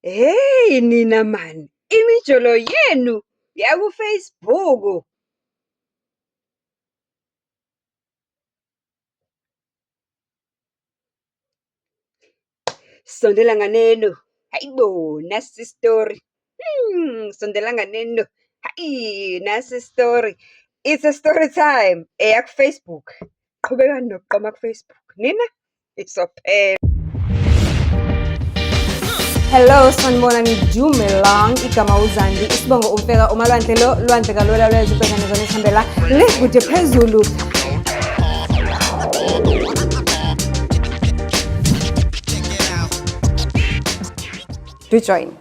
Hheyi nina mani, imijolo yenu yaku-Facebook. Sondela nganeno, hhayi bo, nasi isitori. Sondela nganeno, hhayi nasi isitori. It's a story time, eyaku-Facebook. Qhubekani nokuqoma ku-Facebook, nina nizophela. Hello, sanibonani, dumelang. Igama uZandi, isibongo uMfeka, uMalwandle lo, lwandle kalwela lwezwe ubhekane zona esihambela le kude phezulu. Do join.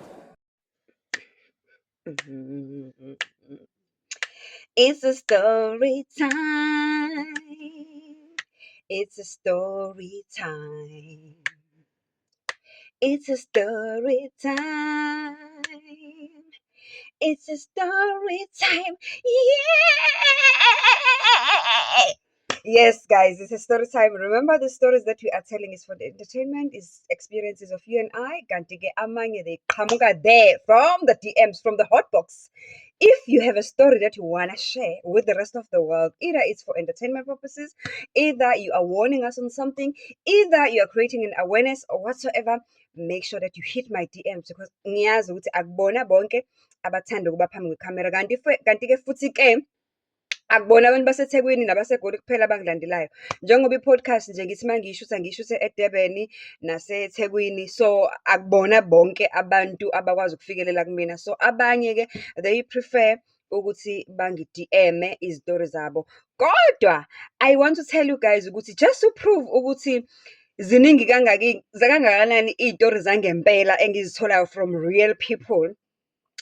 It's a story time. It's a story time. It's a story time. It's a story time. Yeah! Yes, guys, it's a story time. Remember, the stories that we are telling is for the entertainment, is experiences of you and I. Kanti ke amanye they qhamuka there from the DMs, from the hot box. If you have a story that you want to share with the rest of the world, either it's for entertainment purposes, either you are warning us on something, either you are creating an awareness or whatsoever, make sure that you hit my DMs because ngiyazi ukuthi akubona bonke abathanda ukuba phambi kwekhamera. Kanti-ke futhi-ke akubona abantu baseThekwini nabaseGoli kuphela abangilandelayo. Njengoba i-podcast nje ngithi uma ngiyishutha ngiyishuthe eDurban naseThekwini. So akubona bonke abantu abakwazi ukufikelela kumina. So abanye-ke they prefer ukuthi bangi-DM-e izitori zabo. Kodwa I want to tell you guys ukuthi just to prove ukuthi ziningi kangaki kangakanani iy'tori zangempela engizitholayo from real people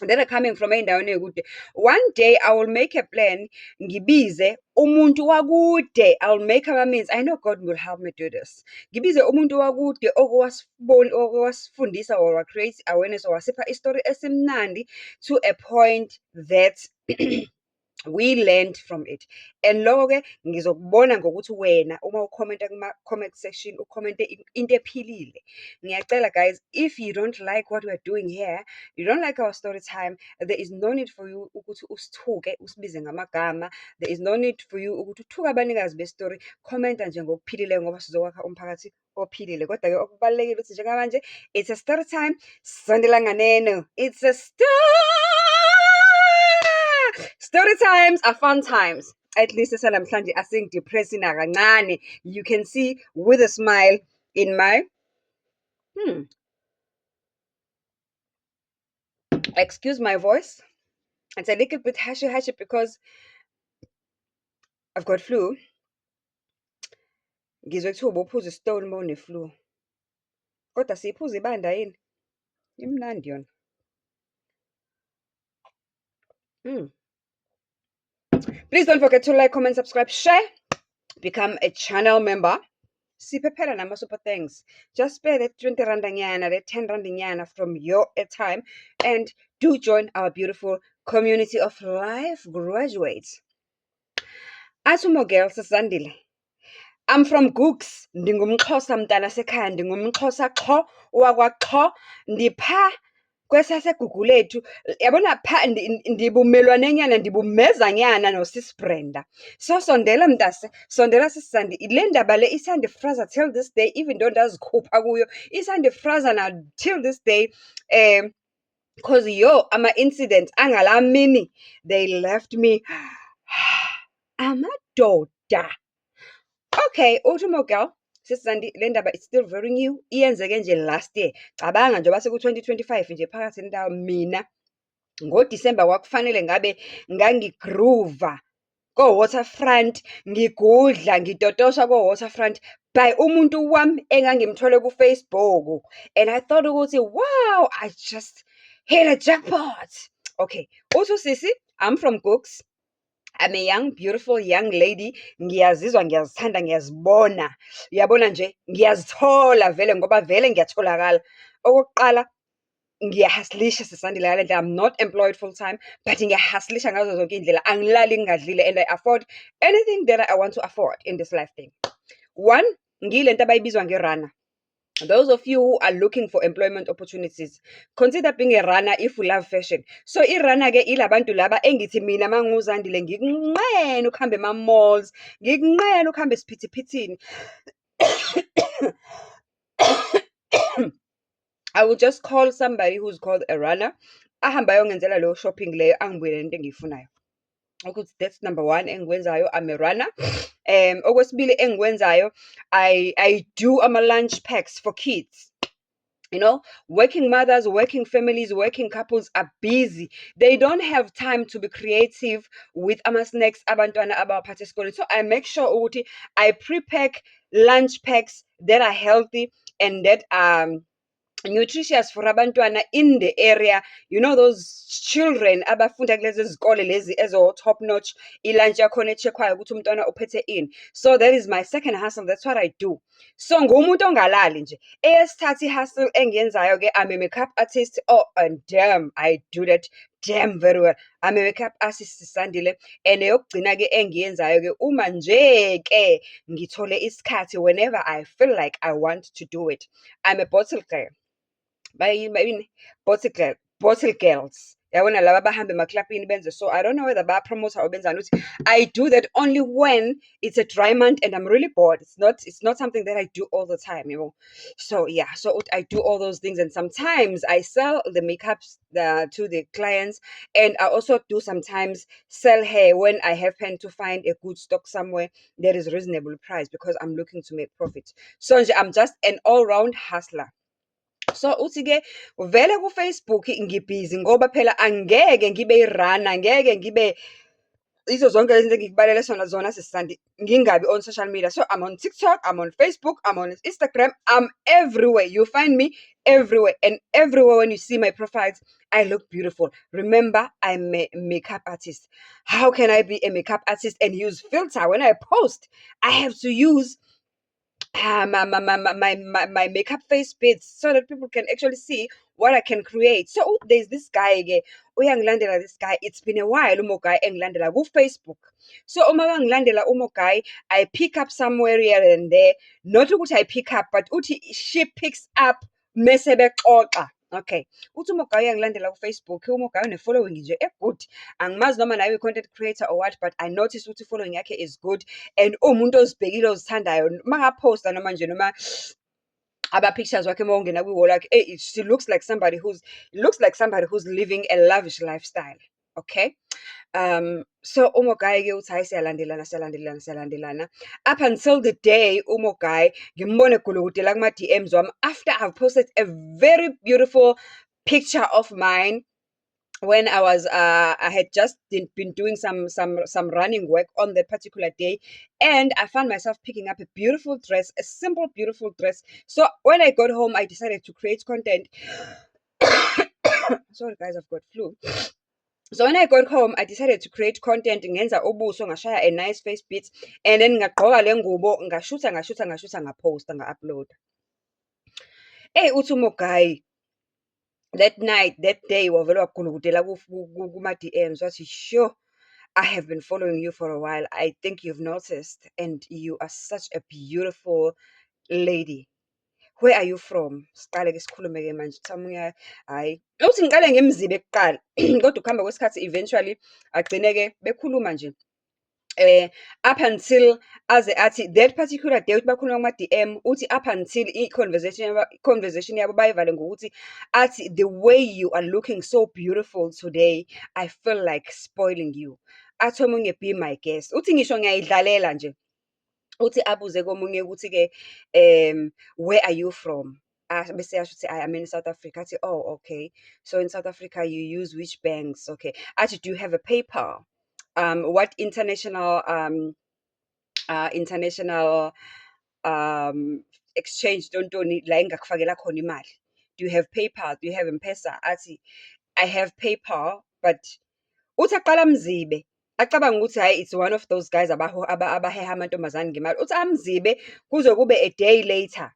that are coming from ey'ndaweni ey'kude. One day I will make a plan, ngibize umuntu wakude. I will make our means. I know God will help me do this. Ngibize umuntu wakude owasifundisa or create awareness or wasipha isitori esimnandi to a point that we learned from it. And lokho-ke ngizokubona ngokuthi wena uma ukhomenta kuma-comment section, ukhomente into ephilile. Ngiyacela guys, if you don't like what we're doing here, you don't like our story time, there is no need for you ukuthi usithuke, usibize ngamagama. There is no need for you ukuthi uthuke abanikazi bestory. Khomenta nje ngokuphilile ngoba sizokwakha umphakathi ophilile. Kodwa-ke okubalulekile ukuthi njengamanje, it's a story time. Sondela nganeno. It's a story times are fun times. At least esanamhlanje asingi-depress-i nakancane. You can see with a smile in my Excuse my voice. It's a little bit hashy hashy because I've got flu. Ngizwe kuthiwa ubophuza isitoni uma une-flu. Kodwa siyiphuza ibanda yini? Imnandi yona. Please don't forget to like, comment, subscribe, share. Become a channel member. Siphe phela nama super thanks. Just spare that 20 rand nyana, that 10 rand nyana from your airtime and do join our beautiful community of life graduates. Athi uMogel sisandile. I'm from Gooks. Ndingumxhosa mntana sekhaya, ndingumxhosa xho wakwaxho. Ndipha kwesaseGugulethu. Yabona pha ndibumelwane nyana, ndibumezanyana noSis Brenda. So sondela mntase, sondela Sis Zandi. Le ndaba le isandifraza till this day, even though ndazikhupha kuyo, isandifraza na till this day. Cause yo, ama-incidents angalaa mini, they left me amadoda. Okay, uthi uMogel, Sis Zandi, le ndaba it's still very new. Iyenzeke nje last year. Cabanga njengoba seku-2025 nje phakathi nendawo mina ngoDisemba kwakufanele ngabe ngangigroova ko-Waterfront, ngigudla, ngitotosha ko-Waterfront by umuntu wami engangimthole ku-Facebook. And I thought ukuthi, wow, I just hit a jackpot. Okay, uthi usisi, I'm from Gooks. I'm a young, beautiful young lady. Ngiyazizwa, ngiyazithanda, ngiyazibona. Uyabona nje, ngiyazithola vele ngoba vele ngiyatholakala. Okokuqala, ngiyahustlisha sisandile ngale ndlela. I'm not employed full time, but ngiyahustlisha ngazo zonke iy'ndlela. Angilali ngingadlile and I afford anything that I want to afford in this life thing. One, ngiyilento abayibizwa nge-runner. Those of you who are looking for employment opportunities, consider being a runner if you love fashion. So i-runner-ke ilabantu laba engithi mina uma nginguZandile ngikunqena ukuhamba ema-malls, ngikunqena ukuhamba esiphithiphithini. I will just call somebody who's called a runner, ahambe ayongenzela leyo shopping leyo, angibuyele nento engiyifunayo. Ukuthi that's number one engikwenzayo, I'm a runner. Okwesibili engikwenzayo, I do ama-lunch packs for kids. Working mothers, working families, working couples are busy. They don't have time to be creative with ama-snacks abantwana abawaphatha esikoleni. So I make sure ukuthi I pre-pack lunch packs that are healthy and that are nutritious for abantwana in the area. You know those children abafunda kulezi zikole lezi ezo-top notch, i-lunch yakhona e-check-wayo ukuthi umntwana uphethe ini. So that is my second hustle, that's what I do. So ngumuntu ongalali nje. Eyesithathu i-hustle engiyenzayo-ke, I'm a makeup artist. Oh, and damn, I do that damn very well. I'm a makeup artist, Sandile. And eyokugcina-ke engiyenzayo-ke, uma nje-ke ngithole isikhathi, whenever I feel like I want to do it, I'm a bottle girl. Bayini? Bottle girl, bottle girls. Yabona laba abahamba emaklabhini benze so. I don't know whether baya-promote or benzani ukuthi I do that only when it's a dry month and I'm really bored. It's not something that I do all the time. So yeah, so I do all those things and sometimes I sell the makeups to the clients, and I also do sometimes sell hair when I happen to find a good stock somewhere that is reasonable price, because I'm looking to make profit. So nje I'm just an all-round hustler. So uthi-ke vele ku-Facebook ngibhizi ngoba phela angeke ngibe i-runner, ngeke ngibe izo zonke lezi zinto engikubalele sona zona sisandi, ngingabi on social media. So I'm on TikTok, I'm on Facebook, I'm on Instagram, I'm everywhere. You find me everywhere, and everywhere when you see my profiles, I look beautiful. Remember, I'm a makeup artist. How can I be a makeup artist and use filter when I post? I have to use my makeup face bits so that people can actually see what I can create. So there's this guy ke, uyangilandela this guy. It's been a while uMogai engilandela ku-Facebook. So uma bangilandela uMogai, I pick up somewhere here and there. Not ukuthi I pick up, but uthi she picks up mese bexoxa. Okay. Uthi uMogai uyangilandela ku-Facebook, uMogai une-following nje e-good. Angimazi noma naye uyi-content creator or what, but I noticed ukuthi i-following yakhe is good and uwumuntu ozibhekile, ozithandayo. Uma ngaphosta noma nje noma ama-pictures wakhe, uma ungena kwi-wall yakhe, eyi, she looks like somebody who's living a lavish lifestyle. Okay. So uMogai-ke uthi hhayi, siyalandelana, siyalandelana, siyalandelana. Up until the day uMogai ngimbone egulukudela kuma-DMs wami after I've posted a very beautiful picture of mine when I had just been doing some running work on that particular day, and I found myself picking up a beautiful dress, a simple, beautiful dress. So when I got home, I decided to create content. Sorry guys, I've got flu. So when I got home, I decided to create content, ngenza ubuso, ngashaya a nice face beat, and then ngagqoka le ngubo, ngashutha, ngashutha, ngashutha, ngaphosta, nga-upload-a. Eyi, uthi uMogai, that night, that day, wavele wagulukudela kuma-DMs, wathi, "Sho, I have been following you for a while. I think you've noticed, and you are such a beautiful lady. Where are you from?" Siqale-ke sikhulume-ke manje. Uthi hhayi, uthi ngiqale ngimzibe kuqala, kodwa ukuhamba kwesikhathi eventually agcine-ke bekhuluma nje. Up until aze athi that particular day, uthi bakhuluma kuma-DM, uthi up until i-conversation yabo bayivale ngokuthi athi, "The way you are looking so beautiful today, I feel like spoiling you." Athi omunye, "Be my guest." Uthi ngisho ngiyayidlalela nje. Uthi abuze komunye ukuthi-ke, "Where are you from?" Bese eyasho ukuthi, "I'm in South Africa." Athi, "Oh, okay. So in South Africa you use which banks? Okay." Athi, "Do you have a PayPal? What international exchange tontoni la engingakufakela khona imali? Do you have PayPal? Do you have M-Pesa?" Athi, "I have PayPal," but uthi aqale amzibe, acabange ukuthi hhayi, it's one of those guys abaheha amantombazane ngemali. Uthi amzibe kuze kube a day later.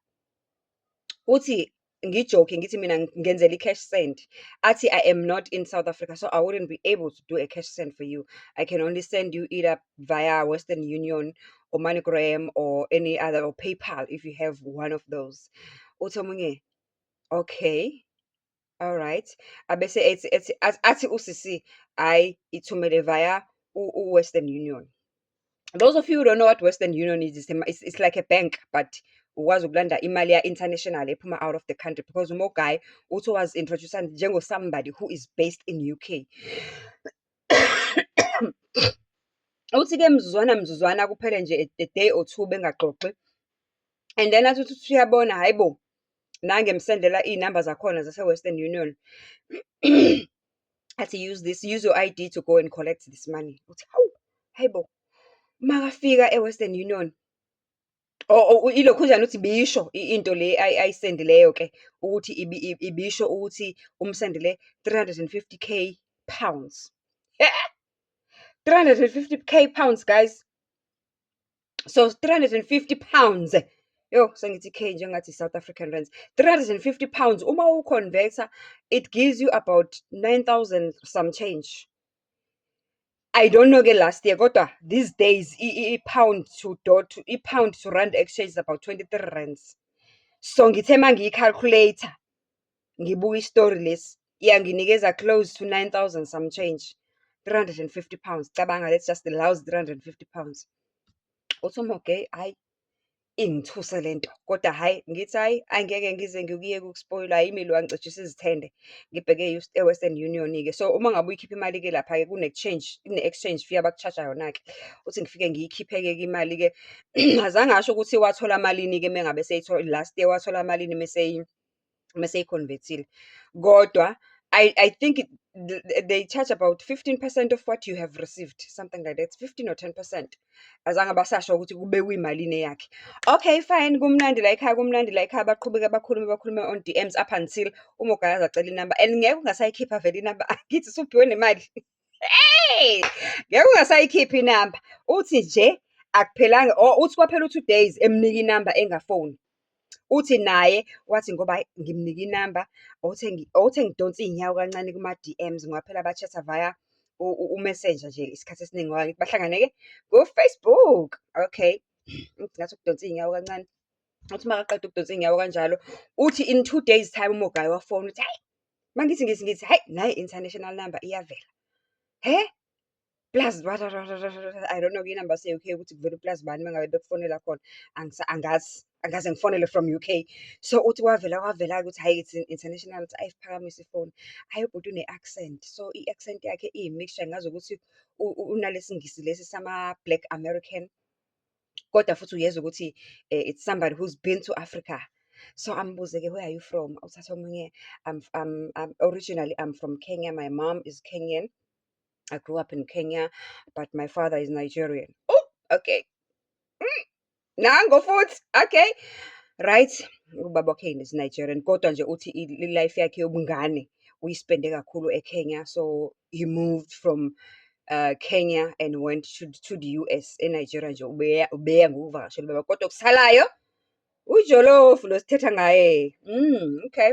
Uthi ngi-joke ngithi mina ngenzela i-cash send. Athi, "I am not in South Africa, so I wouldn't be able to do a cash send for you. I can only send you either via Western Union or MoneyGram or any other, or PayPal if you have one of those." Uthi omunye, "Okay, alright." Abese ethi usisi, hhayi, ithumele via u-Western Union. Those of you who don't know what Western Union is, it's like a bank, but ukwazi ukulanda imali ya-international ephuma out of the country, because uMogai uthi wazi-introduce-a njengo somebody who is based in UK. Uthi-ke mzuzwana mzuzwana kuphele nje a day or two bengaxoxi. And then athi uthi uyabona, hhayi bo, nange emsendela iy'namba zakhona zase-Western Union. Athi, "Use this, use your ID to go and collect this money." Uthi, "Hawu, hhayi bo." Makafika e-Western Union, or ilokhunjani, uthi bisho into le ayisendileyo-ke, ukuthi ibisho ukuthi umsendele 350K pounds. 350K pounds, guys. So £350, yo, sengithi K njengathi South African rands. £350 uma u-convert-a, it gives you about 9,000 some change. I don't know-ke last year, kodwa these days i-pound to dot, i-pound to rand exchange is about 23 rands. So ngithe uma ngiyi-calculate-a, ngibuka isitori lesi, iyanginikeza close to 9,000 some change. £350, cabanga, that's just the lousy £350. Uthi uMoge, "Hhayi, ingithuse lento, kodwa hhayi, ngithi hhayi, angeke ngize ngikuyeke ukuspoilwa, yimi lo wangicijisa izithende." Ngibheke e-Western Union-ke. So, uma ngabe uyikhipha imali-ke lapha-ke kune-change, kune-exchange fee abaku-charge-a yona-ke. Uthi ngifike ngiyikhiphe-ke imali-ke, azange asho ukuthi wathola malini-ke uma ngabe last year wathola malini mese eyi-convert-ile. Kodwa I think they charge about 15% of what you have received, something like that, 15 or 10%. Azange basasho ukuthi kube kuyimalini eyakhe. Okay, fine, kumnandi la ekhaya, kumnandi la ekhaya, baqhubeke bakhulume, bakhulume on DMs up until uMogayi aze acele inamba, and ngeke ungasayikhipha vele inamba, angithi usuphiwe nemali. Hey! Ngeke ungasayikhipha inamba. Uthi nje akuphelanga, or uthi kwaphela u-2 days emnika inamba engafoni. Uthi naye wathi ngoba hhayi, ngimnika inamba, awuthe ngidonse iy'nyawo kancane kuma-DMs, ngoba phela ba-chat-a via u-Messenger nje isikhathi esiningi, ngoba angithi bahlangane-ke ku-Facebook. Okay, uthi ngathi ukudonsa iy'nyawo kancane. Uthi makaqeda ukudonsa iy'nyawo kanjalo, uthi in 2 days time uMogayi wafona, uthi, "Hhayi, mangithi ngithi hhayi, nayi i-international number iyavela. Hhe? Plus I don't know inamba yase-UK ukuthi kuvela u-plus bani uma ngabe bekufonela khona. Angazi, angikaze ngifonelwe from UK." So uthi kwavela kwavela-ke ukuthi hhayi, it's international, uthi ayiphakamise ifoni. Hhayi, ubhuti une-accent, so i-accent yakhe iyi-mixture, ngazi ukuthi unalesi Ngisi lesi sama-Black American. Kodwa futhi uyezwa ukuthi it's somebody who's been to Africa. So ambuze-ke, "Where are you from?" Uthathe omunye, I'm originally I'm from Kenya, my mom is Kenyan. I grew up in Kenya, but my father is Nigerian." Oh, okay. Nango futhi, okay. Right, ubaba wakhe is Nigerian, kodwa nje uthi i-life yakhe yobungane uyispende kakhulu eKenya. So he moved from Kenya and went to the US. ENigeria nje ubeya ngokuvakashela ubaba. Kodwa okusalayo ujolofu lo sithetha ngaye. Okay.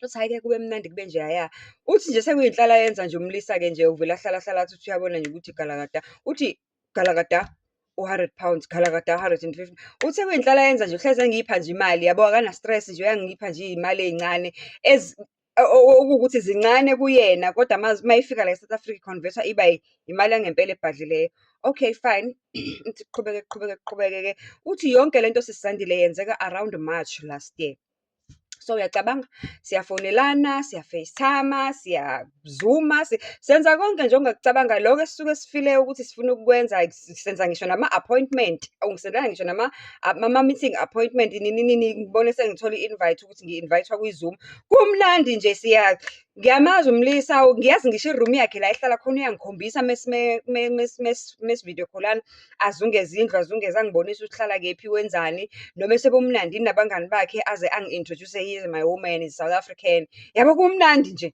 Uthi hhayi-ke kube mnandi, kube njeyaya. Uthi nje sekuyinhlala yenza nje umlisa-ke nje uvele ahlala ahlala, athi uthi uyabona nje ukuthi galakada. Uthi galakada u-£100, galakada 150. Uthi sekuyinhlala yenza nje, uhlezi engipha nje imali yabo, akana-stress nje, uyangipha nje iy'mali ey'ncane okuwukuthi zincane kuyena, kodwa uma ifika la e-South Africa i-convert-wa iba imali yangempela ebhadlileyo. Okay, fine. Uthi kuqhubeke, kuqhubeke, kuqhubeke-ke. Uthi yonke lento, sisi Zandile, yenzeka around March last year. So uyacabanga, siyafonelana, siya-FaceTime-a, siya-Zoom-a, senza konke nje ongakucabanga, lokho esisuke sifile ukuthi sifuna ukukwenza, senza ngisho nama-appointment, ungisendela ngisho ama-meeting appointment, nini nini, ngibone sengithola i-invite ukuthi ngi-invite-wa kwi-Zoom. Kumnandi nje siya, ngiyamazi umlisa, ngiyazi ngisho i-room yakhe la ehlala khona, uyangikhombisa mesi-video call-ana, azungeze indlu, azungeze angibonise ukuthi uhlala kephi, wenzani, noma esebumnandini nabangani bakhe aze angi-introduce, "He is my woman, is South African." Yabo, kumnandi nje.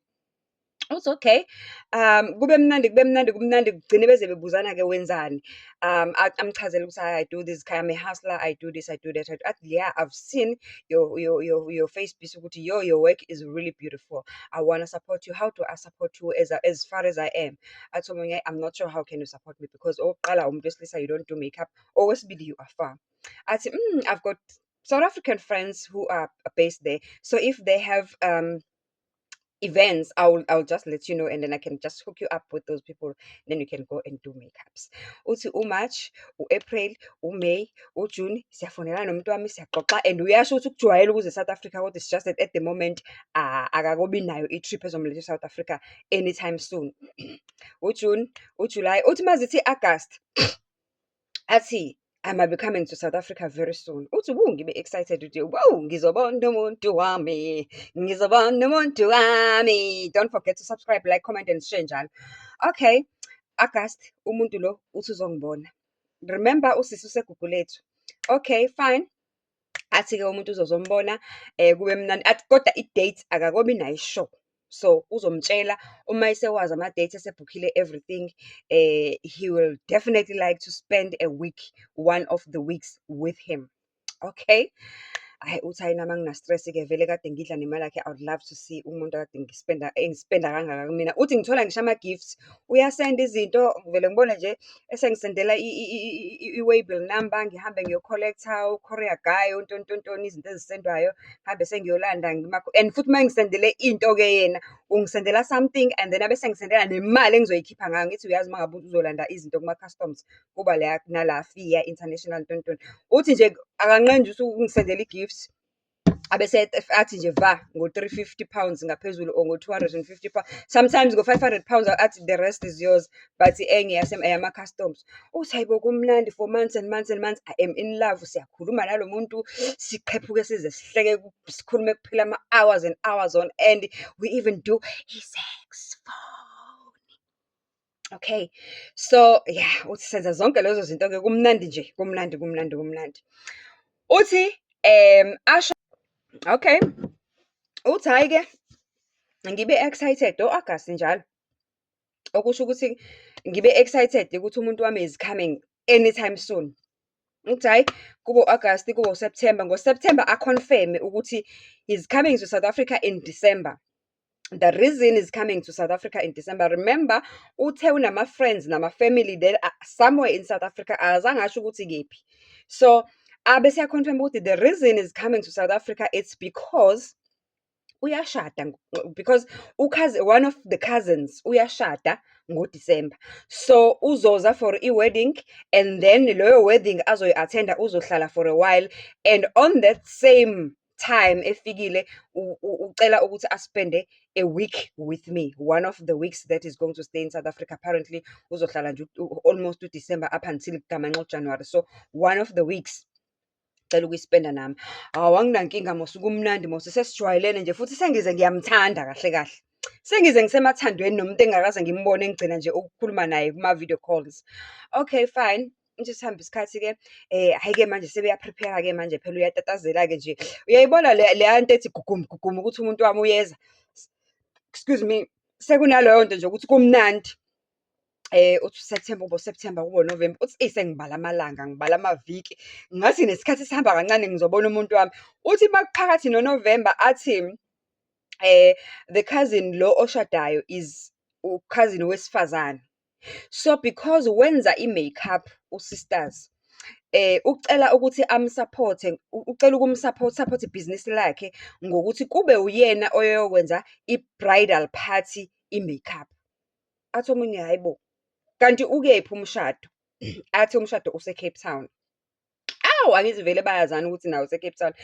Uthi okay, kube mnandi, kube mnandi, kumnandi, kugcine beze bebuzana-ke, wenzani? Amchazele ukuthi, "I do this, I'm a hustler, I do this, I do that." Athi, "Yeah, I've seen your Facebook ukuthi yo, your work is really beautiful. I wanna support you. How do I support you as far as I am?" Athi omunye, "I'm not sure how can you support me because okokuqala umuntu wesilisa, you don't do makeup. Okwesibili, you are far." Athi, "I've got South African friends who are based there. So if they have events, I'll just let you know and then I can just hook you up with those people. Then you can go and do makeups. Uthi uMarch, u-April, uMay, uJune, siyafonelana nomuntu wami, siyaxoxa and uyasho ukuthi ukujwayele ukuza e-South Africa, kodwa it's just that at the moment akakobi nayo i-trip ezomletha e-South Africa anytime soon. UJune, uJuly, uthi mazithi August, athi, "I might be coming to South Africa very soon." Uthi, "Wu, ngibe excited," uthi, "Wow, ngizobona umuntu wami, ngizobona umuntu wami." Don't forget to subscribe, like, comment and share njalo. Okay, August, umuntu lo uthi uzongibona. Remember, usisi useGugulethu. Okay, fine. Athi-ke umuntu uzozombona, kube mnandi, athi kodwa i-date akakobi nayo sure. So, uzomtshela uma esewazi ama-date, esebhukhile everything, he will definitely like to spend a week, one of the weeks with him. Okay. Hhayi, uthi, "Hhayi, nami angina-stress-ke vele, kade ngidla nemali yakhe. I would love to see umuntu akade ngispenda, engispenda kangaka kumina." Uthi, "Ngithola ngisho ama-gifts, uyasenda izinto, ngivele ngibone nje esengisendela i-waybill number, ngihambe ngiyo-collect-a, u-courier guy, untontontoni, izinto ezisendwayo, ngihambe sengiyolanda." And futhi uma engisendele into-ke yena, ungisendela something and then abe esengisendela nemali engizoyikhipha ngayo. Ngithi uyazi uma ngabe uzolanda izinto kuma-customs, kuba la nala fee ya-international, ntontoni. Uthi nje akanqeni nje ukungisendela i-gift, abese athi nje va ngo-£350 ngaphezulu or ngo-£250, sometimes ngo-£500, athi, "The rest is yours, but enye eyama-customs." Uthi, "Hhayi bo, kumnandi for months and months and months. I am in love, siyakhuluma nalo muntu, siqhephuke size sihleke, sikhulume kuphela ama-hours and hours on end. We even do i-sex phone." Okay, so yeah, uthi senza zonke lezo zinto-ke, kumnandi nje, kumnandi, kumnandi, kumnandi. Uthi asho, okay, uthi, "Hhayi-ke, ngibe excited o-August njalo. Okusho ukuthi ngibe excited ukuthi umuntu wami is coming anytime soon." Uthi, hhayi, kube u-August, kube u-September. Ngo-September a-confirm-e ukuthi he's coming to South Africa in December. The reason he's coming to South Africa in December, remember, uthe unama-friends nama-family that are somewhere in South Africa, akazange asho ukuthi kephi. So, abe eseya-confirm ukuthi the reason he's coming to South Africa, it's because uyashada, because one of the cousins uyashada ngoDisemba. So, uzoza for i-wedding and then leyo wedding azoyi-attend-a, uzohlala for a while, and on that same time efikile, ucela ukuthi a-spend-e a week with me, one of the weeks that he's going to stay in South Africa. Apparently, uzohlala nje almost uDisemba up until gamanxe uJanuwari. So, one of the weeks ucela ukuyispenda nami. Hawu, anginankinga mos, kumnandi mos, sesijwayelene nje futhi sengize ngiyamthanda kahle kahle. Sengize ngisemathandweni nomuntu engingakaze ngimbone, engigcina nje ukukhuluma naye kuma-video calls. Okay, fine. Uthi sihamba isikhathi-ke, hhayi-ke manje sebeya-prepare-ke manje phela, uyatatazela-ke nje. Uyayibona leya nto ethi gugum gugum ukuthi umuntu wami uyeza. Excuse me. Sekunaleyo nto nje ukuthi kumnandi. Uthi uSepthemba, kube uSepthemba, kube uNovemba. Uthi, eyi, sengibala amalanga, ngibala amaviki, ngathi nesikhathi sihamba kancane, ngizobona umuntu wami. Uthi makuphakathi noNovemba athi, the cousin lo oshadayo is u-cousin wesifazane. So, because wenza i-makeup u-sisters, ucela ukuthi amu-support-e, ucela ukumu-support, support ibhizinisi lakhe ngokuthi kube uyena oyokwenza i-bridal party i-makeup. Athi omunye, "Hhayi bo, kanti ukephi umshado?" Athi umshado use-Cape Town. Awu, angithi vele bayazana ukuthi nawe use-Cape Town.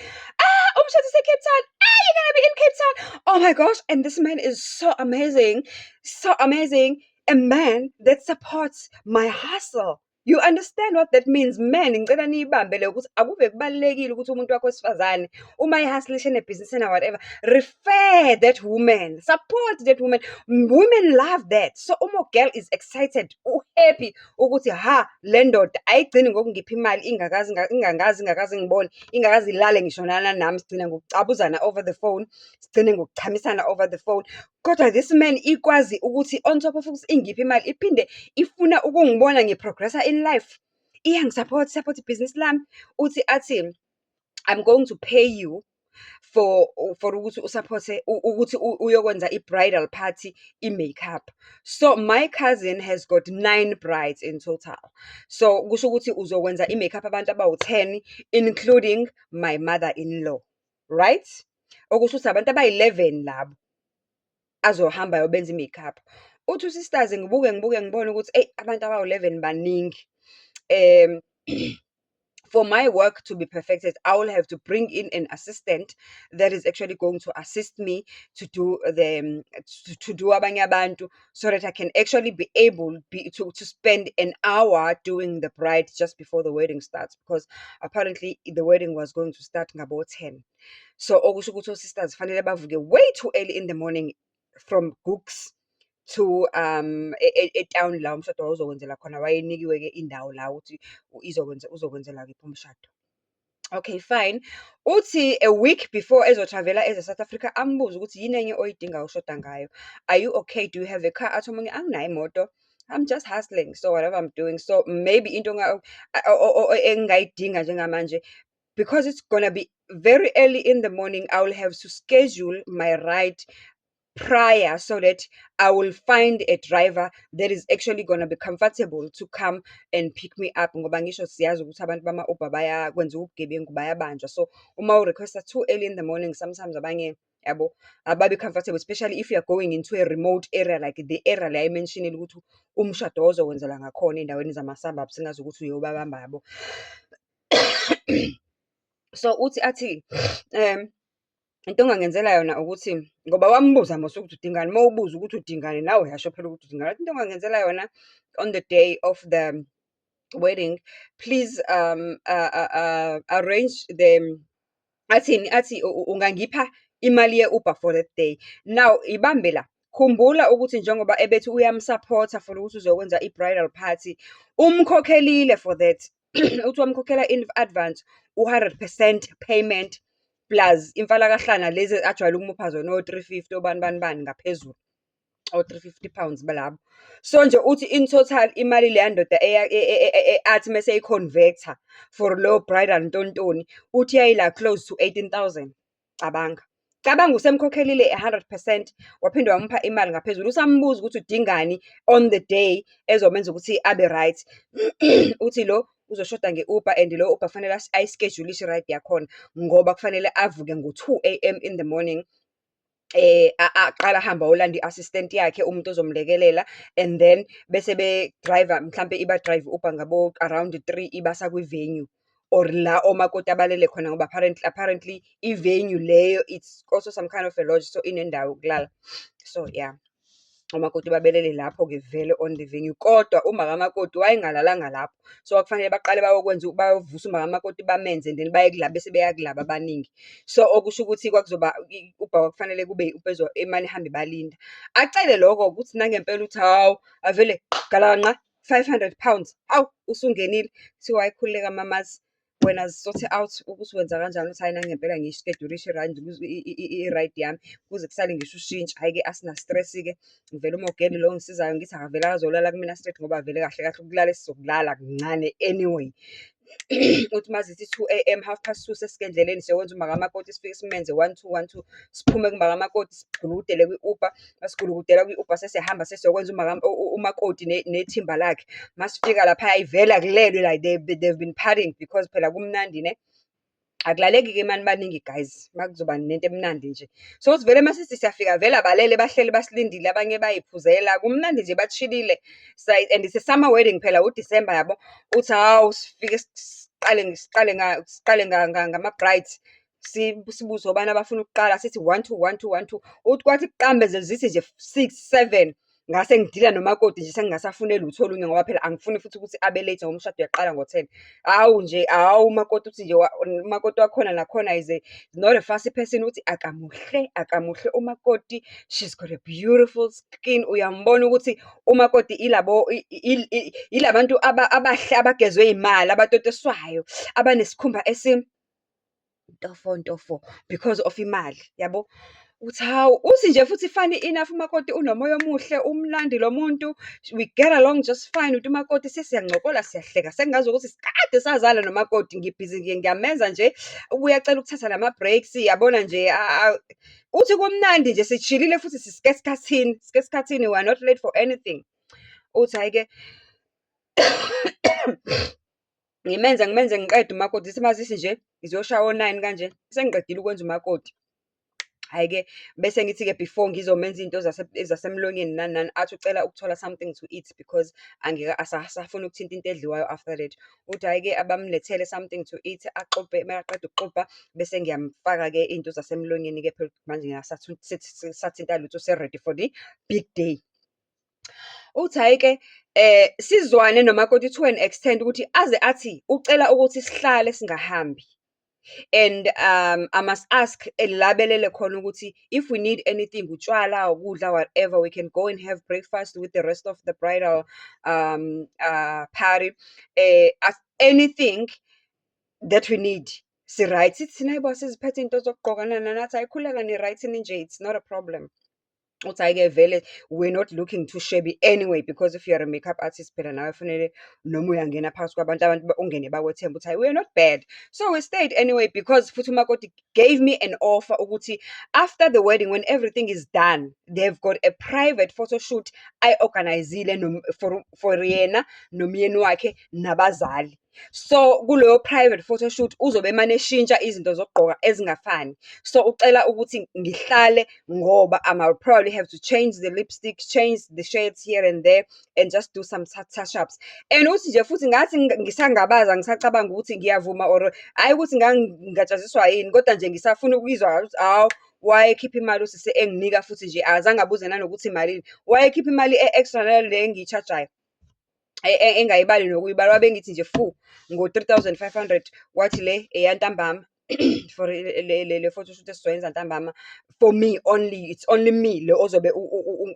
"Ah, umshado use-Cape Town. Ah, you're gonna be in Cape Town. Oh my gosh, and this man is so amazing, so amazing. A man that supports my hustle." You understand what that means? Men, ngicela niyibambe le, ukuthi akuve kubalulekile ukuthi umuntu wakho wesifazane uma e-hustle-isha, enebhizinisi, ena whatever, refer that woman, support that woman. Women love that. So uma girl is excited, u-happy ukuthi ha, le ndoda ayigcini ngokungipha imali ingakaze ingangazi, ingakaze ingibone, ingakaze ilale ngisho nami, sigcina ngokucabuzana over the phone, sigcine ngokuchamisana over the phone. Kodwa this man ikwazi ukuthi on top of ukuthi ingiphe imali, iphinde ifuna ukungibona ngi-progress-a in life. Iyangi-support, support ibhizinisi lami. Uthi athi, "I'm going to pay you for ukuthi u-support-e ukuthi uyokwenza i-bridal party, i-makeup. So, my cousin has got nine brides in total. So, kusho ukuthi uzokwenza i-makeup abantu abawu-10, including my mother-in-law, right? Okusho ukuthi abantu abayi-11 labo azohamba ayobenza i-makeup. Uthi usisters, ngibuke, ngibuke, ngibone ukuthi eyi, abantu abawu-11 baningi. For my work to be perfected, I will have to bring in an assistant that is actually going to assist me to do abanye abantu, so that I can actually be able to spend an hour doing the bride just before the wedding starts, because apparently the wedding was going to start ngabo 10. So okusho ukuthi o-sisters fanele bavuke way too early in the morning from Gugs to e-town la umshado wawuzokwenzela khona. Wayenikiwe-ke indawo la ukuthi izokwenza, uzokwenzela kephi umshado. Okay, fine. Uthi a week before ezo-travel-a eze South Africa, ambuze ukuthi yini enye oyidingayo, oshoda ngayo? Are you okay? Do you have a car? Athi omunye, anginayo imoto. I'm just hustling. So whatever I'm doing. So maybe into engingayidinga njengamanje, because it's gonna be very early in the morning, I will have to schedule my ride prior so that I will find a driver that is actually gonna be comfortable to come and pick me up. Ngoba ngisho siyazi ukuthi abantu bama-Uber bayakwenza ubugebengu, bayabanjwa. So, uma u-request-a too early in the morning, sometimes abanye, yabo, ababi comfortable, especially if you are going into a remote area like the area le ayi-mention-ile ukuthi umshado wawuzokwenzela ngakhona ey'ndaweni zama-suburbs, singazi ukuthi uyobabamba, yabo. So, uthi athi, into ongangenzela yona ukuthi, ngoba wambuza mos ukuthi udingani, uma ubuza ukuthi udingani, nawe uyasho phela ukuthi udingani. Wathi into ongangenzela yona on the day of the wedding, please arrange the, athini, athi ungangipha imali ye-Uber for that day. Now, ibambe la, khumbula ukuthi njengoba ebethi uyam-support-a for ukuthi uzokwenza i-bridal party, umkhokhelile for that. Uthi wamkhokhela in advance, u-100% payment plus imfalakahlana lezi ajwayele ukumupha zona, o-350, obani bani bani ngaphezulu. O-£350 balabo. So nje uthi in total imali leya ndoda athi mese eyi-convert-a for leyo bridal ntontoni, uthi yayila close to 18,000. Cabanga. Cabanga usemkhokhelile 100%, waphinde wamupha imali ngaphezulu. Usambuza ukuthi udingani on the day ezomenza ukuthi abe right. Uthi lo uzoshoda nge-Uber, and lo Uber kufanele ayi-schedule-ishe i-ride yakhona, ngoba kufanele avuke ngo-2 AM in the morning. Aqale ahambe ayolanda i-assistant yakhe, umuntu ozomlekelela, and then bese be-drive-a, mhlampe iba-drive i-Uber ngabo around 3, ibasa kwi-venue or la omakoti abalele khona, ngoba apparently i-venue leyo, it's also some kind of a lodge, so inendawo yokulala. So yeah, omakoti babelele lapho-ke vele on the venue, kodwa umakamakoti wayengalalanga lapho. So, kwakufanele baqale bayokwenza, bayovusa umakamakoti, bamenze, and then baye kulaba, bese beya kulaba abaningi. So, okusho ukuthi kwakuzoba i-Uber kwakufanele kube i-Uber emane ihambe ibalinda. Acele lokho ukuthi nangempela uthi hawu, avele galanqa £500, hawu, usungenile. Kuthiwa hhayi, khululeka mamazi, wena zi-sort out ukuthi wenza kanjani. Uthi hhayi, nangempela ngiyi-schedule-ishe i-ride yami, kuze kusale ngisho ushintsha. Hhayi-ke, asina-stress-ke, ngivele umogele lo ongisizayo, ngithi akavele azolala kumina straight, ngoba vele kahle kahle ukulala esizokulala kuncane anyway. Uthi mazithi 2 AM, 2:30, sesisendleleni siyokwenza umakamakoti, sifike simenze one two, one two, siphume kumakamakoti, sigulukudele kwi-Uber. Masigulukudela kwi-Uber, sesiyahamba sesiyokwenza umakoti nethimba lakhe. Masifika laphaya vele akulelwe, like they've been partying, because phela kumnandi ne. Akulaleki-ke mani baningi guys, uma kuzoba nento emnandi nje. So, uthi vele masithi siyafika, vele abalele, bahleli basilindile, abanye bayay'phuzela, kumnandi nje, ba-chill-ile. And it's a summer wedding phela, uDisemba, yabo. Uthi hawu, sifike siqale ngama-brides. Sibuze obani abafuna ukuqala, sithi one two, one two, one two. Uthi kwathi kuqambe zithi nje 6, 7, ngase ngidila nomakoti nje, sengingasafune lutho olunye, ngoba phela angifuni futhi ukuthi abe late, ngoba umshado uyaqala ngo-10. Hawu nje, hhawu, umakoti uthi nje, umakoti wakhona nakhona is not a fussy person, uthi akamuhle, akamuhle umakoti, she's got a beautiful skin. Uyambona ukuthi umakoti ilabo, ila bantu abahle, abagezwe imali, abatotoswayo, abanesikhumba ntofo ntofo because of imali, yabo. Uthi hawu, uthi nje futhi funny enough, umakoti unomoya omuhle, umnandi lo muntu, we get along just fine. Uthi umakoti sesiyancokola, siyahleka, sengazukuthi kade sazana nomakoti, ngibhizi nje ngiyamenza nje, ubuye acele ukuthatha nama-breaks, yabona nje. Uthi kumnandi nje, sishilile futhi sisike esikhathini, sike esikhathini, we are not late for anything. Uthi hhayi-ke, ngimenze ngimenze ngiqede umakoti, zithi uma zithi nje ziyoshaya o-9 kanje, sengiqedile ukwenza umakoti. Hhayi-ke, bese ngithi-ke before ngizomenza iy'nto zasemlonyeni nani nani, athi ucela ukuthola something to eat because asafuni ukuthinta into edliwayo after that. Uthi hhayi-ke abamlethele something to eat, axubhe, makaqeda ukuxubha, bese ngiyamfaka-ke iy'nto zasemlonyeni-ke phela manje ngingasathinta lutho, use-ready for the big day. Uthi hhayi-ke, sizwane nomakoti to an extent ukuthi aze athi ucela ukuthi sihlale singahambi. And I must ask la belele khona ukuthi if we need anything, utshwala, ukudla, whatever, we can go and have breakfast with the rest of the bridal party. Anything that we need, si-right. Sithi thina, hhayi bo, siziphethe iy'nto zokugqoka nani nani, athi hhayi khululeka ni-right ninje, it's not a problem. Uthi hhayi-ke vele we're not looking too shabby anyway, because if you are a makeup artist phela nawe kufanele noma uyangena phakathi kwabantu, abantu ungene bakwethembe ukuthi hhayi, we are not bad. So we stayed anyway because futhi umakoti gave me an offer ukuthi after the wedding, when everything is done, they've got a private photo shoot ayi-organize-ile for yena nomyeni wakhe nabazali. So, kuleyo private photoshoot uzobe emane eshintsha izinto zokugqoka ezingafani. So, ucela ukuthi ngihlale ngoba I might probably have to change the lipstick, change the shades here and there, and just do some touch-ups. And uthi nje futhi ngathi ngisangabaza, ngisacabanga ukuthi ngiyavuma or hhayi, ukuthi ngingajaziswa yini, kodwa nje ngisafuna ukuyizwa kahle ukuthi hawu, wayekhipha imali usisi enginika futhi nje akazange abuze nanokuthi imalini. Wayekhipha imali e-extra nale engiyi-charge-ayo, engayibali nokuyibala, wabe engithi nje fu ngo-3,500, wathi le eyantambama for le photoshoot esizoyenza ntambama for me only, it's only me lo ozobe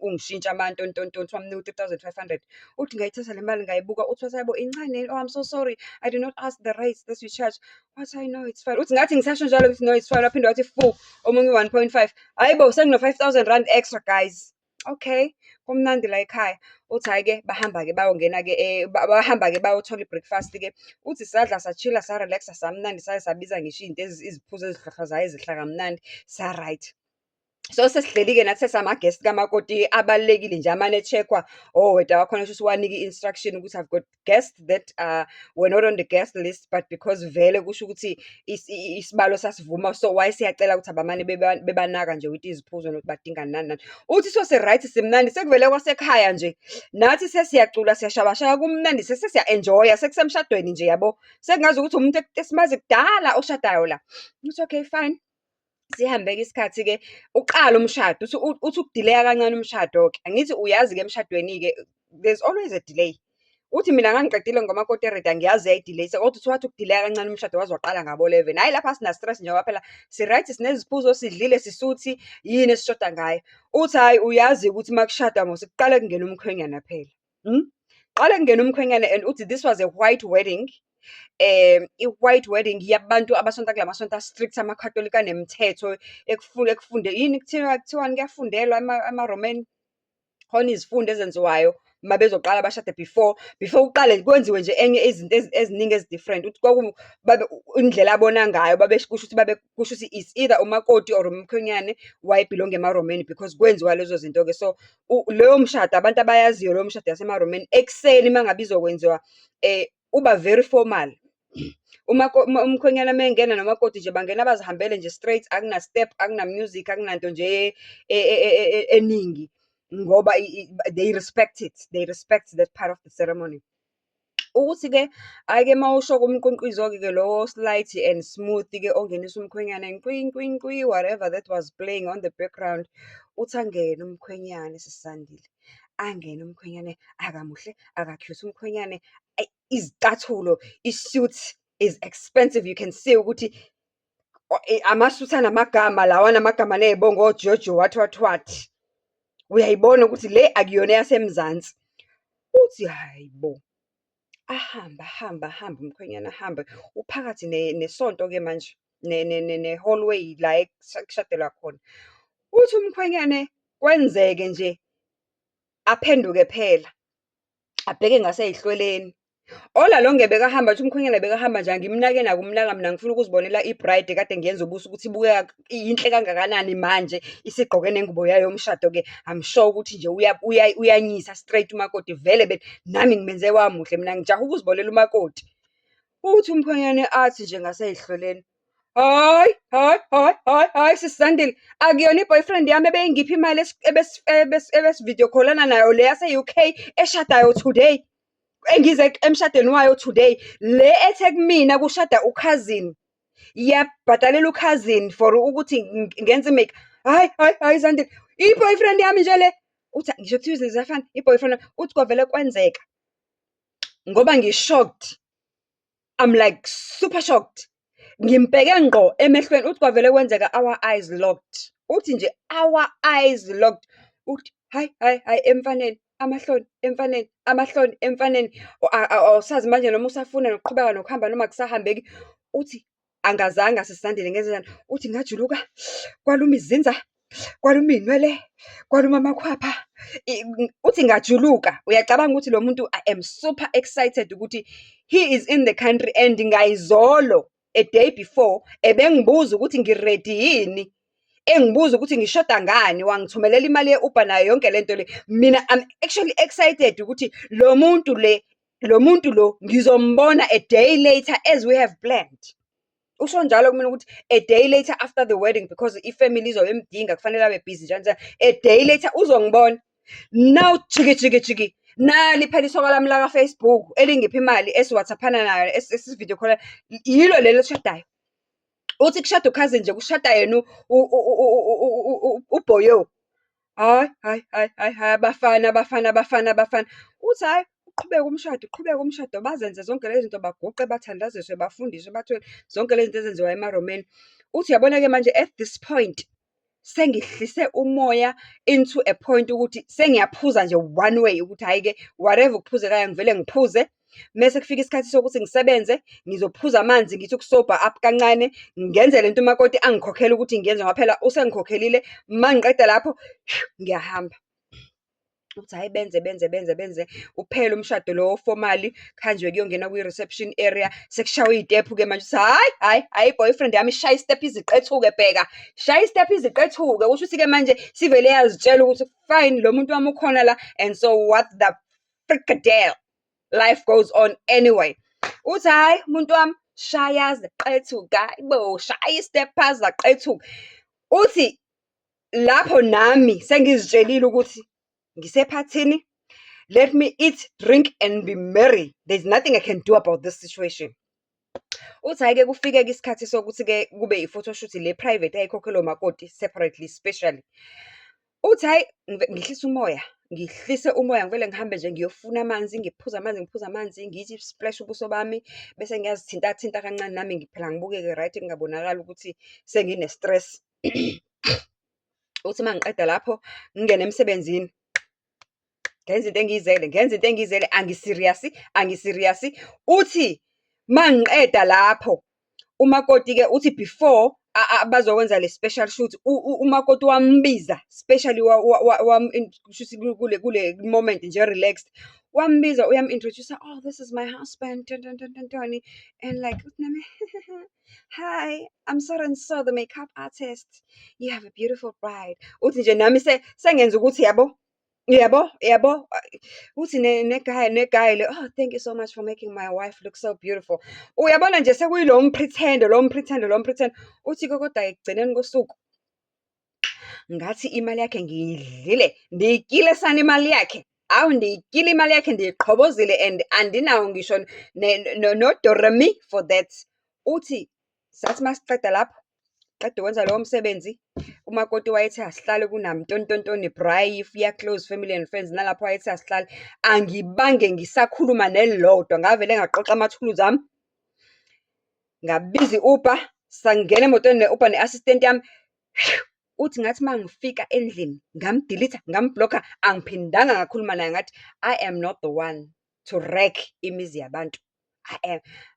ungishintsha amantontontonto, wamnika u-3,500. Uthi ngayithatha le mali ngayibuka, uthi wathi, hhayi bo, incane, oh, I'm so sorry, I did not ask the rates that you charge. Wathi, hhayi no, it's fine. Uthi ngathi ngisasho njalo ukuthi no, it's fine, waphinde wathi fu, omunye u-1.5. Hhayi bo, sengino-R5,000 extra, guys. Okay, kumnandi la ekhaya. Uthi hhayi-ke, bahamba-ke bayongena-ke, bahamba-ke bayothola i-breakfast-ke. Uthi sadla, sa-chill-a, sa-relax-a, samnandi, saze sabiza ngisho iy'nto iziphuzo ezihlwahlwazayo ezihla kamnandi, sa-right. So, sesihleli-ke nathi sesama-guest kamakoti abalulekile nje, amane e-check-wa o-waiter wakhona, shuthi wanika i-instruction ukuthi I've got guests that were not on the guest list, but because vele kusho ukuthi isibalo sasivuma, so wayeseyacela ukuthi abamane bebanaka nje with iziphuzo nokuthi badingani nani nani. Uthi sose-right, simnandi, sekuvele kwasekhaya nje, nathi sesiyacula, siyashabasheka, kumnandi, sesiya-enjoy-a, sekusemshadweni nje yabo. Sekungazukuthi umuntu esimazi kudala oshadayo la. Ngithi okay, fine. Sihambe-ke isikhathi-ke, uqala umshado, uthi uku-delay-a kancane umshado-ke. Angithi uyazi-ke emshadweni-ke, there's always a delay. Uthi mina ngangiqedile ngomakoti e-ready, angiyazi yayi-delay-isa, kodwa uthi wathi uku-delay-a kancane umshado waze waqala ngabo-11. Hhayi, lapha asina-stress njengoba phela si-right, sineziphuzo, sidlile, sisuthi, yini esishoda ngayo? Uthi hhayi, uyazi ukuthi uma kushadwa mos kuqale kungene umkhwenyana phela. Qale kungene umkhwenyana and uthi this was a white wedding. I-white wedding yabantu abasonta kula masonto a-strict, amakhatholika anemithetho, ekufunde yini, kuthiwa kuthiwani, kuyafundelwa ama-Roman. Khona izifundo ezenziwayo uma bezoqala bashade before kuqale kwenziwe nje enye izinto eziningi ezi-different. Ukuthi indlela abona ngayo kusho ukuthi kusho ukuthi it's either umakoti or umkhwenyane waye-belong-a emaRomeni because kwenziwa lezo zinto-ke. So, leyo mshado abantu abayaziyo leyo mshado yasemaRomeni, ekuseni uma ngabe izokwenziwa uba very formal. Umkhwenyana uma engena nomakoti nje bangena bazihambele nje straight, akuna-step, akuna-music, akunanto nje eningi ngoba they respect it, they respect that part of the ceremony. Ukuthi-ke, hhayi-ke uma usho-ke umqwiqwizo-ke ke lo slight and smooth-ke ongenisa umkhwenyana nkwi nkwi nkwi, whatever that was playing on the background. Uthi angene umkhwenyane, sisi Zandile, angene umkhwenyane, akamuhle, aka-cute umkhwenyane, ayi izicathulo, i-suit is expensive, you can see ukuthi amasuthi anamagama lawa, anamagama aney'bongo oJojo what what what. Uyayibona ukuthi le akuyona eyaseMzansi. Uthi hhayi bo, ahambe ahambe ahambe umkhwenyana ahambe, uphakathi nesonto-ke manje, ne-hallway la ekushadelwa khona. Uthi umkhwenyane kwenzeke nje, aphenduke phela, abheke ngasey'hlweleni. All along bekahamba, uthi umkhwenyana bekahamba nje, angimnake nakumnaka mina, ngifuna ukuzibonela i-bride ekade ngiyenza ubuso ukuthi ibukeka iyinhle kangakanani manje, isigqoke nengubo yayo yomshado-ke. I'm sure ukuthi nje uyanyisa straight umakoti vele nami ngimenze wamuhle, mina ngijahe ukuzibonela umakoti. Uthi umkhwenyane athi nje ngasey'hlweleni, hhayi, hhayi, hhayi, hhayi, hhayi, sisi Zandile, akuyona i-boyfriend yami ebeyingipha imali ebesi-video call-ana nayo le yase-UK eshadayo today, engize emshadweni wayo today. Le ethe kumina kushada u-cousin, yabhadalela u-cousin for ukuthi ngenze i-make. Hhayi, hhayi, hhayi Zandile, i-boyfriend yami nje le. Uthi ngisho kuthiwa izinto ziyafana, i-boyfriend. Uthi kwavele kwenzeka, ngoba ngi-shocked, I'm like super shocked. Ngimbheke ngqo emehlweni, uthi kwavele kwenzeka our eyes locked. Uthi nje our eyes locked. Uthi hhayi, hhayi, hhayi emfaneni, amahloni emfaneni, amahloni emfaneni. Awusazi manje noma usafuna nokuqhubeka nokuhamba noma akusahambeki. Uthi angazange sisi Zandile ngenzenjani. Uthi ngajuluka, kwaluma izinza, kwaluma iy'nwele, kwaluma amakhwapha. Uthi ngajuluka. Uyacabanga ukuthi lo muntu, I am super excited ukuthi he is in the country and ngayizolo, a day before, ebengibuza ukuthi ngi-ready yini. Engibuza ukuthi ngishoda ngani, wangithumelela imali ye-Uber nayo yonke lento le. Mina I'm actually excited ukuthi lo muntu le, lo muntu lo ngizombona a day later as we have planned. Usho njalo kumina ukuthi a day later after the wedding, because i-family izobe imdinga, kufanele abe busy njalo njalo. A day later uzongibona. Now jiki jiki jiki. Nali phela isoka lami laka-Facebook elingipha imali, esi-WhatsApp-ana nayo, esi-video call, yilo leli elishadayo. Uthi kushada u-cousin nje, kushada yena uBhoyo. Hhayi, hhayi, hhayi, hhayi, hhayi, abafana, abafana, abafana, abafana. Uthi hhayi, uqhubeke umshado, uqhubeke umshado, bazenze zonke lezi zinto, baguqe, bathandaziswe, bafundiswe, bathiwe zonke lezi zinto ezenziwayo emaRomeni. Uthi uyabona-ke manje at this point, sengihlise umoya into a point ukuthi sengiyaphuza nje one way, ukuthi hhayi-ke, whatever okuphuzekayo ngivele ngiphuze. Mese kufika isikhathi sokuthi ngisebenze, ngizophuza amanzi, ngithi uku-sober up kancane, ngenze lento umakoti angikhokhela ukuthi ngiyenze ngoba phela usengikhokhelile. Uma ngiqeda lapho, ngiyahamba. Uthi hhayi, benze, benze, benze, benze, uphele umshado lo o-formal, kuhanjwe kuyongenwa kwi-reception area, sekushawa iy'tephu-ke manje. Uthi hhayi, hhayi, hhayi, i-boyfriend yami ishaya i-step iziqethuke, bheka, shaya i-step iziqethuke. Kusho ukuthi-ke manje sivele yazitshela ukuthi fine, lo muntu wami ukhona la and so what the frikadel. Life goes on anyway. Uthi hhayi, umuntu wami shaya ziqethuka, hayibo, shaya i-step zaqethuka. Uthi lapho nami sengizitshelile ukuthi ngisephathini, let me eat, drink and be merry. There's nothing I can do about this situation. Uthi hhayi-ke, kufike-ke isikhathi sokuthi-ke kube i-photoshoot le private eyayikhokhelwa umakoti separately, specially. Uthi hhayi, ngihlise umoya, ngihlise umoya, ngivele ngihambe nje ngiyofuna amanzi, ngiphuze amanzi, ngiphuze amanzi, ngithi splash ubuso bami, bese ngiyazithinta thinta kancane nami phela ngibukeke right, kungabonakali ukuthi sengine-stress. Uthi uma ngiqeda lapho, ngingene emsebenzini. Ngenza into engiyizele, ngenza into engiyizele, angi-serious, angi-serious. Uthi uma ngiqeda lapho, umakoti-ke uthi before bazokwenza le special shoot, umakoti wambiza specially, kushuthi kule moment nje relaxed. Wambiza, uyam-introduce-a, "Oh, this is my husband, ntoni ntoni ntoni," and like uthi nami, "Hi, I'm so and so, the makeup artist. You have a beautiful bride." Uthi nje nami sengenza ukuthi yabo, yabo, yabo. Uthi ne-guy, ne-guy le, "Oh, thank you so much for making my wife look so beautiful." Uyabona nje sekuyilo mphrithendo, lo mphrithendo, lo mphrithendo. Uthi-ke kodwa ekugcineni kosuku, ngathi imali yakhe ngiyidlile, ndiyityile sana imali yakhe. Awu, ndiyityile imali yakhe, ndiyiqhobozile and andinawo ngisho no-doremi for that. Uthi sathi masiqeda lapho, qeda ukwenza lowo msebenzi, umakoti wayethe asihlale kunamntontontoni braai ya-close family and friends, nalapho wayethe asihlale. Angibange ngisakhuluma nelilodwa, ngavele ngaqoqa amathuluzi ami, ngabiza i-Uber, sangena emotweni ne-Uber ne-assistant yami. Uthi ngathi uma ngifika endlini, ngam-delete-a, ngam-block-a, angiphindanga ngakhuluma naye, ngathi, "I am not the one to wreck imizi yabantu.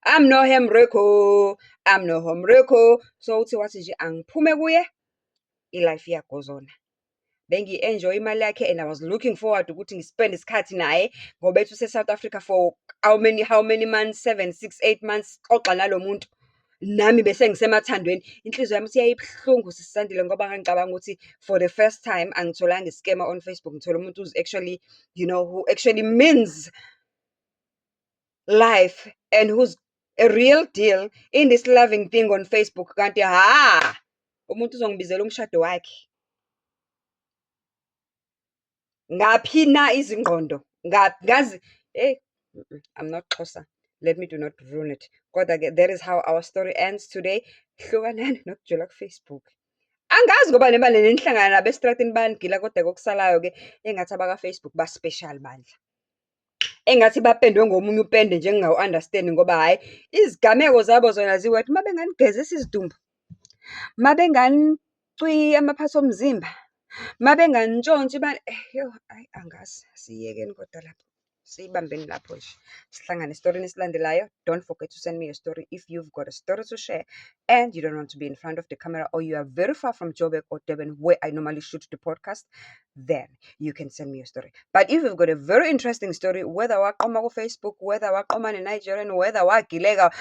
I'm no homewrecker, I'm no homewrecker." So uthi wathi nje angiphume kuye. I-life iyagozona. Bengiyi-enjoy-a imali yakhe and I was looking forward ukuthi ngi-spend isikhathi naye, ngoba ethi use-South Africa for how many months, 7, 6, 8 months, xoxa nalo muntu. Nami bese ngisemathandweni. Inhliziyo yami ithi yayibuhlungu sisi Sandile, ngoba ngangicabanga ukuthi for the first time angitholanga i-scammer on Facebook, ngithole umuntu who's actually, who actually means life and who's a real deal in this loving thing on Facebook. Kanti hha, umuntu uzongibizela umshado wakhe. Ngaphi na izingqondo? Ngazi, hey, I'm not Xhosa. Let me do not ruin it. Kodwa-ke that is how our story ends today. Hlukanani nokujula ku-Facebook. Angazi ngoba nemali nihlangana nabo estradini bayanigila, kodwa-ke okusalayo-ke engathi abaka-Facebook ba-special bandla. Engathi bapendwe ngomunye upende nje engingawu-understand-i ngoba hhayi, izigameko zabo zona ziwedwa. Uma benganigezisa izidumbu, uma benganicwiya amaphathi omzimba, uma benganintshontsha yo, hhayi angazi, asiyekeni kodwa lapho. Siyibambeni lapho nje. Sihlangane esitorini esilandelayo. Don't forget to send me a story if you've got a story to share and you don't want to be in front of the camera, or you are very far from Joburg or Durban, where I normally shoot the podcast, then you can send me a story. But if you've got a very interesting story, whether waqoma ku-Facebook, whether waqoma ne-Nigerian, whether wagileka,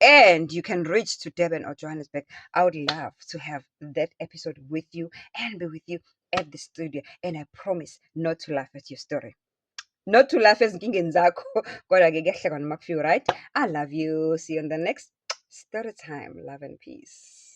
and you can reach to Durban or Johannesburg, I would love to have that episode with you and be with you at the studio. And I promise not to laugh at your story. Not to laugh ezinkingeni zakho, kodwa-ke kuyahlekwa noma kufiwe, right? I love you. See you on the next story time. Love and peace.